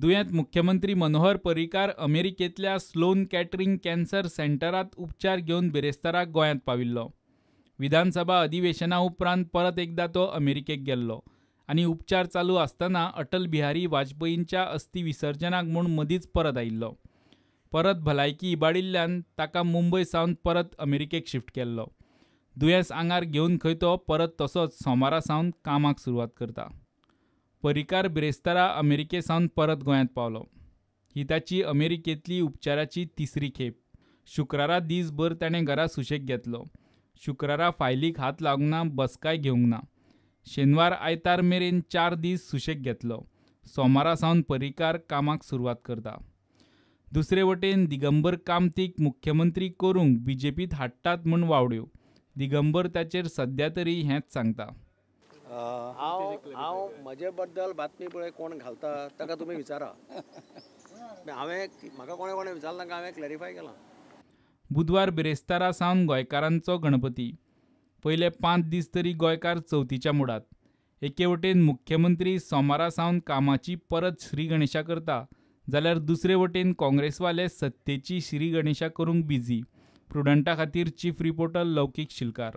दुयेंत मुख्यमंत्री मनोहर पर्रीकार अमेरिकेंतल्या स्लोन कॅटरिंग कॅन्सर सेंटरांत उपचार घेवन बिरेस्तारा गोंयांत पाविल्लो. विधानसभा अधिवेशना उपरांत परत एकदा तो अमेरिकेक गेल्लो आनी उपचार चालू आसतना अटल बिहारी वाजपेयींच्या अस्थी विसर्जनाक म्हूण मदींच परत आयिल्लो. परत भलायकी इबाडिल्ल्यान ताका मुंबय सावन परत अमेरिकेक शिफ्ट केल्लो. दुयेंस आंगार घेवन खंय तो परत तसोच सोमारा सावन कामाक सुरवात करता. पर्रीकार बिरेस्तारा अमेरिके सावन परत गोंयांत पावलो. ही ताची अमेरिकेंतली उपचाराची तिसरी खेप. शुक्रारा दीसभर ताणें घरा सुशेग घेतलो. शुक्रारा फायलीक हात लावंक ना, बसकाय घेवंक ना. शेनवार आयतार मेरेन 4 दीस सुशेग घेतलो. सोमारा सावन पर्रीकार कामाक सुरवात करता. दुसरे वटेन दिगंबर कामतीक मुख्यमंत्री करूंक बीजेपीत हाडटात म्हूण वावड्यो. दिगंबर ताचेर सद्या तरी हेंच सांगता. हांव म्हजे बद्दल बातमी पळय कोण घालता ताका तुमी विचारा. हांवें म्हाका कोणें कोणें विचारलां हांवें क्लॅरिफाय केलां. बुधवार बिरेस्तारा सावन गोंयकारांचो गणपती. पयले 5 दीस तरी गोंयकार चवथीच्या मुडात. एके वटेन मुख्यमंत्री सोमारा सावन कामाची परत श्री गणेशा करता जाल्यार दुसरे वटेन काँग्रेसवाले सत्तेची श्री गणेशा करूंक बिजी. प्रुडंटा खातीर चीफ रिपोर्टर लौकीक शिलकार.